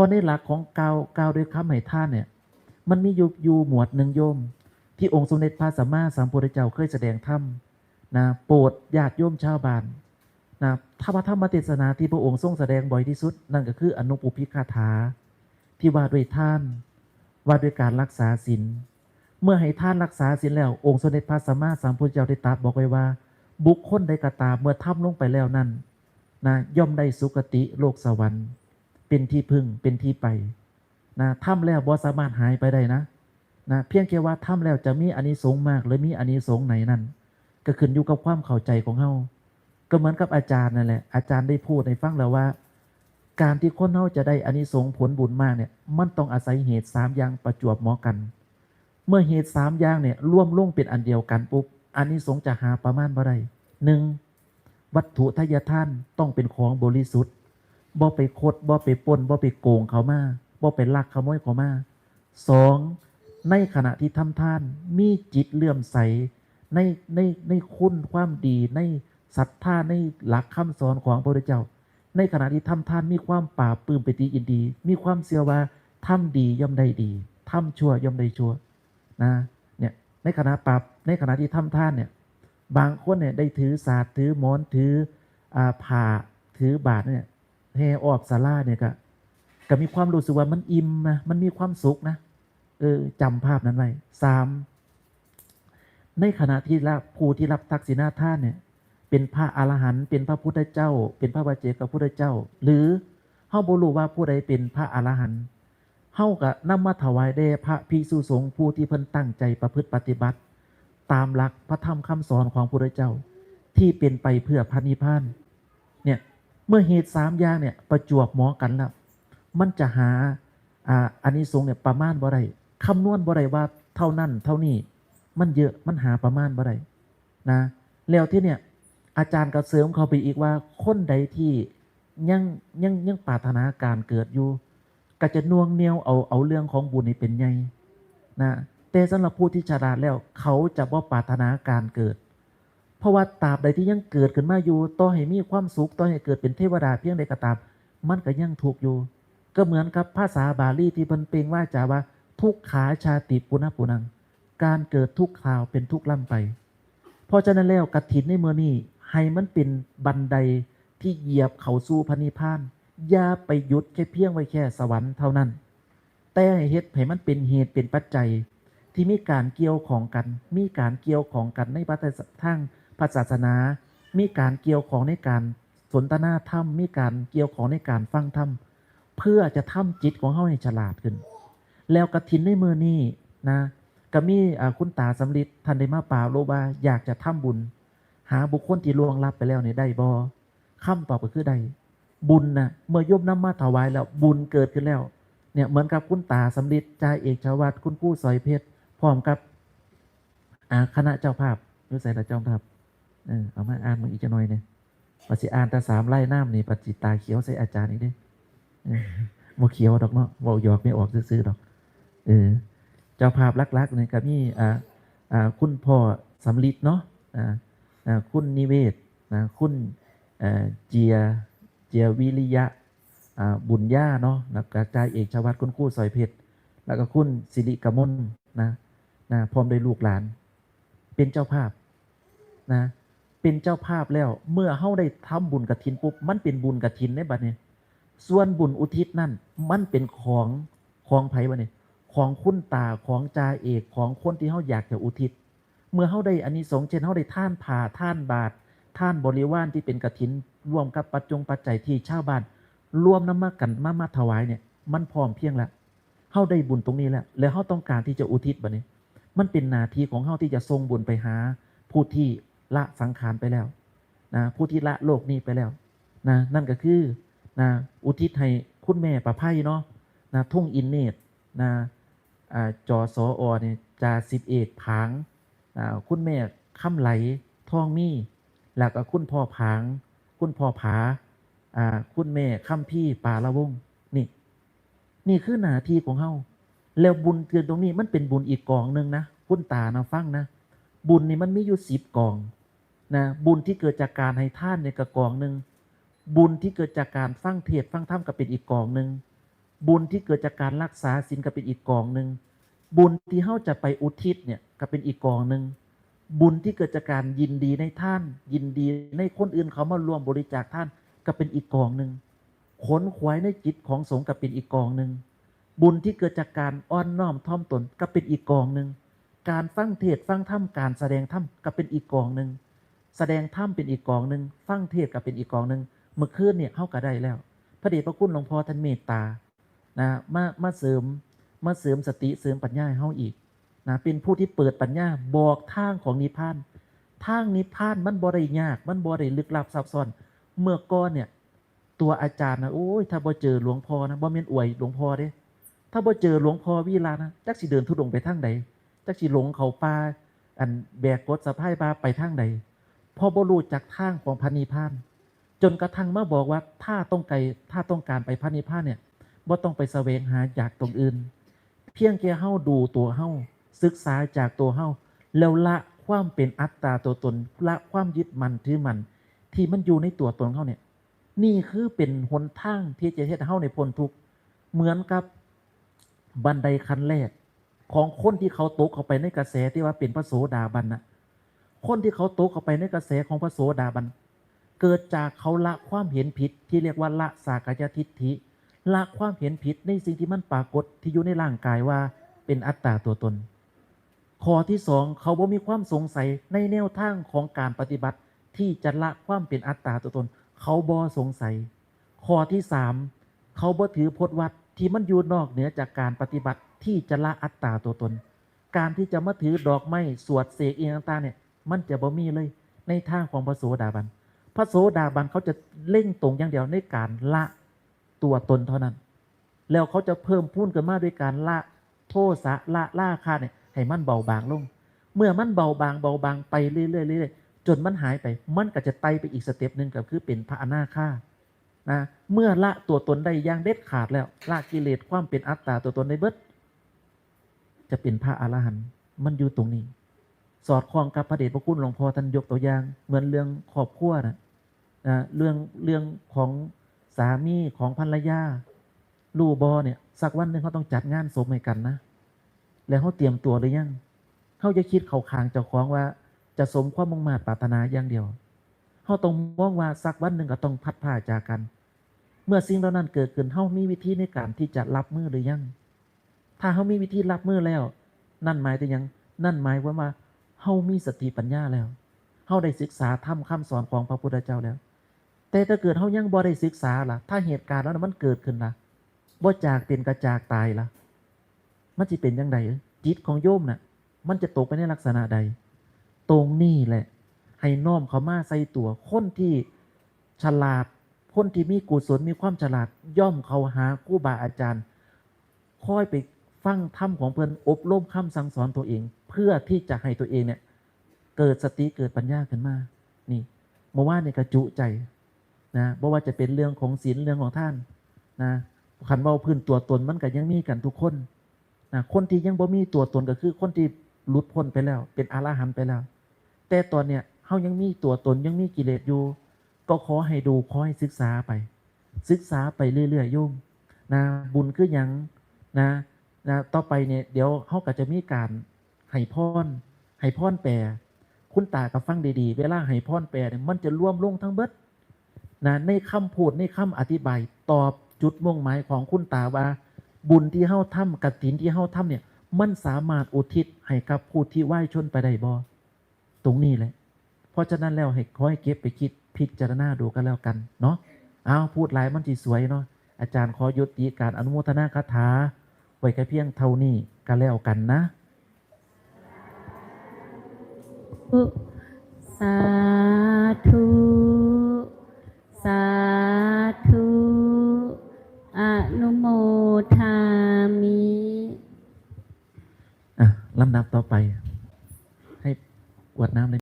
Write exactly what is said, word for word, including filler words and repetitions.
ราะในหลักของกล่าวกล่าวด้วยคำให้ทานเนี่ย มันมีอยู่อยู่หมวดหนึ่งโยม ที่องค์สมเด็จพระสัมมาสัมพุทธเจ้าเคยแสดงธรรมนะ โปรดญาติโยมชาวบ้านนะ ธรรมธรรมเทศนาที่พระองค์ทรงแสดงบ่อยที่สุด นั่นก็คืออนุปุพพิกคาถา ที่ว่าด้วยทาน ว่าด้วยการรักษาศีล เมื่อให้ทานรักษาศีลแล้ว องค์สมเด็จพระสัมมาสัมพุทธเจ้าได้ตรัสบอกไว้ว่า บุคคลใดก็ตามเมื่อทำลงไปแล้วนั้นนะ ย่อมได้สุคติโลกสวรรค์ เป็นที่พึ่งเป็นที่ไปนะ ทำแล้วบ่สามารถหายไปได้นะนะ เพียงแค่ว่าทำแล้วจะมีอานิสงส์มากหรือมีอานิสงส์ไหนนั้น ก็ขึ้นอยู่กับความเข้าใจของเฮา ก็เหมือนกับอาจารย์นั่นแหละ อาจารย์ได้พูดให้ฟังแล้วว่า การที่คนเฮาจะได้อานิสงส์ผลบุญมากเนี่ย มันต้องอาศัยเหตุสามอย่างประจวบเหมาะกัน เมื่อเหตุสามอย่างเนี่ยรวมลงเป็นอันเดียวกันปุ๊บ อานิสงส์จะหาประมาณบ่ได้ หนึ่ง วัตถุทายทานต้องเป็นของบริสุทธิ์ บ่ไปคด บ่ไปปล้น บ่ไปโกงเขามา บ่ไปลักขโมยเขามา สอง ในขณะที่ทำทาน มีจิตเลื่อมใสในในในคุณความดี ในศรัทธา ในหลักคำสอนของพระพุทธเจ้า ในขณะที่ทำทานมีความปลาบปลื้มปีติยินดี มีความเชื่อว่าทำดีย่อมได้ดี ทำชั่วย่อมได้ชั่วนะ เนี่ย ในขณะปราบ ในขณะที่ทำทานเนี่ย บางคนเนี่ยได้ถือสาด ถือหมอน ถือ อ่า ผ้า ถือบาตรเนี่ย แห่ออบศาลาเนี่ยก็ ก็มีความรู้สึกว่ามันอิ่มนะ มันมีความสุขนะ เออ จำภาพนั้นไว้ สาม ในขณะที่รับ ผู้ที่รับทักษิณาทานเนี่ย เป็นพระอรหันต์ เป็นพระพุทธเจ้า เป็นพระปัจเจกพุทธเจ้า หรือเฮาบ่รู้ว่าผู้ใดเป็นพระอรหันต์ เฮาก็นำมาถวายแด่พระภิกษุสงฆ์ผู้ที่เพิ่นตั้งใจประพฤติปฏิบัติ ตามหลักพระธรรมคำสอนของพระพุทธเจ้า ที่เป็นไปเพื่อพระนิพพาน เนี่ย เมื่อเหตุสามอย่างเนี่ยประจวบเหมาะกันแล้ว มันจะหา อ่า อานิสงส์เนี่ยประมาณบ่ได้ คำนวณบ่ได้ว่าเท่านั้นเท่านี้ มันเยอะ มันหาประมาณบ่ได้นะ แล้วที่เนี่ย อาจารย์ก็เสริมเข้าไปอีกว่า คนใดที่ยัง ยัง ยังปรารถนาการเกิดอยู่ ก็จะหน่วงเหนี่ยวเอา เอาเรื่องของบุญนี่เป็นใหญ่นะ แต่สำหรับผู้ที่ฉลาดแล้ว เขาจะบ่ปรารถนาการเกิด เพราะว่าตราบใดที่ยังเกิดขึ้นมาอยู่ ต่อให้มีความสุข ต่อให้เกิดเป็นเทวดาเพียงใดก็ตาม มันก็ยังทุกข์อยู่ ก็เหมือนกับภาษาบาลีที่เพิ่นเปล่งวาจาว่า ทุกขาชาติปุณะปุนัง การเกิดทุกคราวเป็นทุกข์ร่ำไป เพราะฉะนั้นแล้วกฐินในมื้อนี้ให้มันเป็นบันไดที่เหยียบเข้าสู่พระนิพพาน อย่าไปหยุดแค่เพียงไว้แค่สวรรค์เท่านั้น แต่ให้เฮ็ดให้มันเป็นเหตุเป็นปัจจัยที่มีการเกี่ยวข้องกัน มีการเกี่ยวข้องกันในพระทางพระศาสนา มีการเกี่ยวข้องในการสนทนาธรรม มีการเกี่ยวข้องในการฟังธรรม เพื่อจะทำจิตของเฮาให้ฉลาดขึ้น แล้วกฐินในมื้อนี้นะ ก็มี อ่า คุณตาสำริด ท่านได้มาปรารภว่าอยากจะทำบุญ หาบุคคลที่ล่วงลับไปแล้วนี่ได้บ่ คำตอบก็คือได้ บุญนะ เมื่อโยมนำมาถวายแล้ว บุญเกิดขึ้นแล้ว เนี่ย เหมือนกับคุณตาสำริด จ่าเอกชวัฒน์ คุณครูสอยเพชร พร้อมกับ อ่า คณะเจ้าภาพ อยู่ไสล่ะเจ้าภาพ เออ เอามาอ่านมึงอีกจักหน่อยเนี่ย ปัจสิอ่านแต่สามไล่น้ำนี่ ปัจสิตาเขียวใส่อาจารย์อีกเด้ เออ บ่เขียวดอกเนาะ เว้าหยอกไม่ออกซื่อๆดอก เออ เจ้าภาพหลักๆนี่ก็มี อ่า อ่า คุณพ่อสำริดเนาะ อ่า อ่า คุณนิเวศนะ คุณ เอ่อ เจีย เจียวิริยะ อ่า บุญญาเนาะ แล้วก็จ่าเอกชวัฒน์ คุณครูสอยเพชร แล้วก็คุณสิริกมลนะ นะ พร้อมด้วยลูกหลาน เป็นเจ้าภาพนะ เป็นเจ้าภาพแล้ว เมื่อเฮาได้ทำบุญกฐินปุ๊บ มันเป็นบุญกฐินในบัดนี้ ส่วนบุญอุทิศนั่น มันเป็นของ ของไผบัดนี้ ของคุณตา ของจ่าเอก ของคนที่เฮาอยากจะอุทิศ เมื่อเฮาได้อานิสงส์ เช่น เฮาได้ทานผ้า ทานบาตร ทานบริวารที่เป็นกฐิน ร่วมกับปัจจงปัจจัยที่ชาวบ้านรวมนำมากัน มา มาถวายเนี่ย มันพร้อมเพียงแล้ว เฮาได้บุญตรงนี้แล้ว แล้วเฮาต้องการที่จะอุทิศบัดนี้ มันเป็นหน้าที่ของเฮาที่จะส่งบุญไปหาผู้ที่ละสังขารไปแล้วนะ ผู้ที่ละโลกนี้ไปแล้วนะ นั่นก็คือนะ อุทิศให้คุณแม่ประไพเนาะนะ ทุ่งอินเนตรนะ อ่า จสอ เนี่ย จ่าสิบเอกผาง อ่า คุณแม่คำไหล ทองมี แล้วก็คุณพ่อผาง คุณพ่อผา อ่า คุณแม่คำพี ปาละวงศ์ นี่ นี่คือหน้าที่ของเฮา แล้วบุญเกินตรงนี้มันเป็นบุญอีกกองหนึ่งนะ คุณตานะฟังนะ บุญนี่มันมีอยู่สิบกองนะ บุญที่เกิดจากการให้ทานเนี่ยก็กองหนึ่ง บุญที่เกิดจากการฟังเทศน์ฟังธรรมก็เป็นอีกกองหนึ่ง บุญที่เกิดจากการรักษาศีลก็เป็นอีกกองหนึ่ง บุญที่เฮาจะไปอุทิศเนี่ยก็เป็นอีกกองหนึ่ง บุญที่เกิดจากการยินดีในทาน ยินดีในคนอื่นเขามาร่วมบริจาคทานก็เป็นอีกกองหนึ่ง ขนขวายในจิตของสงฆ์ก็เป็นอีกกองหนึ่ง บุญที่เกิดจากการอ่อนน้อมถ่อมตนก็เป็นอีกกองหนึ่ง การฟังเทศน์ฟังธรรม การแสดงธรรมก็เป็นอีกกองหนึ่ง แสดงธรรมเป็นอีกกองหนึ่ง ฟังเทศน์ก็เป็นอีกกองหนึ่ง เมื่อคืนเนี่ยเฮาก็ได้แล้ว พระเดชพระคุณหลวงพ่อท่านเมตตานะ มา มาเสริม มาเสริมสติเสริมปัญญาให้เฮาอีกนะ เป็นผู้ที่เปิดปัญญาบอกทางของนิพพาน ทางนิพพานมันบ่ได้ยาก มันบ่ได้ลึกลับซับซ้อน เมื่อก่อนเนี่ย ตัวอาจารย์นะ โอ้ย ถ้าบ่เจอหลวงพ่อนะ บ่แม่นอวยหลวงพ่อเด้ ถ้าบ่เจอหลวงพ่อวีระนะ จักสิเดินธุดงค์ไปทางใด จักสิหลงเข้าป่า อันแบกกดสะพายบ่าไปทางใด เพราะบ่รู้จักทางของพระนิพพาน จนกระทั่งมาบอกว่าถ้าต้องไกล ถ้าต้องการไปพระนิพพานเนี่ย บ่ต้องไปแสวงหาจากตรงอื่น เพียงแค่เฮาดูตัวเฮา ศึกษาจากตัวเฮา แล้วละความเป็นอัตตาตัวตน ละความยึดมั่นถือมั่นที่มันอยู่ในตัวตนเฮาเนี่ย นี่คือเป็นหนทางที่จะเฮ็ดให้เฮาเนี่ยพ้นทุกข์ เหมือนกับบันไดขั้นแรกของคนที่เขาตกเข้าไปในกระแสที่ว่าเป็นพระโสดาบันน่ะ คนที่เขาตกเข้าไปในกระแสของพระโสดาบัน เกิดจากเขาละความเห็นผิดที่เรียกว่าละสักกายทิฏฐิ ละความเห็นผิดในสิ่งที่มันปรากฏที่อยู่ในร่างกายว่าเป็นอัตตาตัวตน ข้อที่สอง เขาบ่มีความสงสัยในแนวทางของการปฏิบัติที่จะละความเป็นอัตตาตัวตน เขาบ่สงสัย ข้อที่สาม เขาบ่ถือพจน์วัตรที่มันอยู่นอกเหนือจากการปฏิบัติที่จะละอัตตาตัวตน การที่จะมาถือดอกไม้สวดเสกอีหยังต่างๆเนี่ย มันจะบ่มีเลยในทางของพระโสดาบัน พระโสดาบันเขาจะเล็งตรงอย่างเดียวในการละตัวตนเท่านั้น แล้วเขาจะเพิ่มพูนขึ้นมาด้วยการละโทสะ ละราคะเนี่ยให้มันเบาบางลง เมื่อมันเบาบางเบาบางไปเรื่อยๆเรื่อยๆจนมันหายไป มันก็จะไต่ไปอีกสเต็ปหนึ่งก็คือเป็นพระอนาคานะ เมื่อละตัวตนได้อย่างเด็ดขาดแล้ว ละกิเลสความเป็นอัตตาตัวตนได้เบิด จะเป็นพระอรหันต์ มันอยู่ตรงนี้ สอดคล้องกับพระเดชพระคุณหลวงพ่อท่านยกตัวอย่าง เหมือนเรื่องครอบครัวนะ นะ เรื่อง เรื่องของสามีของภรรยา รู้บ่เนี่ย สักวันหนึ่งเขาต้องจัดงานศพให้กันนะ แล้วเขาเตรียมตัวหรือยัง เขาจะคิดเข้าข้างเจ้าของว่าจะสมความมุ่งมาดปรารถนาอย่างเดียว เขาต้องมองว่าสักวันหนึ่งก็ต้องพลัดพรากจากกัน เมื่อสิ่งเหล่านั้นเกิดขึ้น เขามีวิธีในการที่จะรับมือหรือยัง ถ้าเขามีวิธีรับมือแล้ว นั่นหมายถึงหยัง นั่นหมายความว่าเขามีสติปัญญาแล้ว เขาได้ศึกษาธรรมคำสอนของพระพุทธเจ้าแล้ว แต่ถ้าเกิดเขายังบ่ได้ศึกษาล่ะ ถ้าเหตุการณ์แล้วมันเกิดขึ้นล่ะ บ่จากเป็นกะจากตายล่ะ มันสิเป็นจั่งใด จิตของโยมน่ะ มันจะตกไปในลักษณะใด ตรงนี้แหละ ให้น้อมเข้ามาใส่ตัว คนที่ฉลาด คนที่มีกุศล มีความฉลาด ย่อมเข้าหาครูบาอาจารย์ คอยไปฟังธรรมของเพิ่น อบรมคำสั่งสอนตัวเอง เพื่อที่จะให้ตัวเองเนี่ย เกิดสติ เกิดปัญญาขึ้นมา นี่ เมื่อวานนี่ก็จุใจนะ บ่ว่าจะเป็นเรื่องของศีล เรื่องของทานนะ คันเว้าพื้นตัวตนมันก็ยังมีกันทุกคนนะ คนที่ยังบ่มีตัวตนก็คือคนที่หลุดพ้นไปแล้ว เป็นอรหันต์ไปแล้ว แต่ตอนเนี้ยเฮายังมีตัวตน ยังมีกิเลสอยู่ ก็ขอให้ดู ขอให้ศึกษาไป ศึกษาไปเรื่อยๆ โยมนะ บุญคือหยังนะ นะ ต่อไปเนี่ย เดี๋ยวเฮาก็จะมีการให้พร ให้พรแปล คุณตาก็ฟังดีๆ เวลาให้พรแปลเนี่ย มันจะรวมลงทั้งเบิดนะ ในคำพูด ในคำอธิบาย ตอบจุดมุ่งหมายของคุณตาว่า บุญที่เฮาทำ กฐินที่เฮาทำเนี่ย มันสามารถอุทิศให้กับผู้ที่วายชนไปได้บ่ ตรงนี้แหละ เพราะฉะนั้นแล้วให้ ขอให้เก็บไปคิดพิจารณาดูก็แล้วกันเนาะ เอา พูดหลายมันสิสวยเนาะ อาจารย์ขอยุติการอนุโมทนาคาถาไว้แค่เพียงเท่านี้ก็แล้วกันนะ สาธุ สาธุ อนุโมทามิ อ่ะ ลำดับต่อไป ให้กรวดน้ำเลย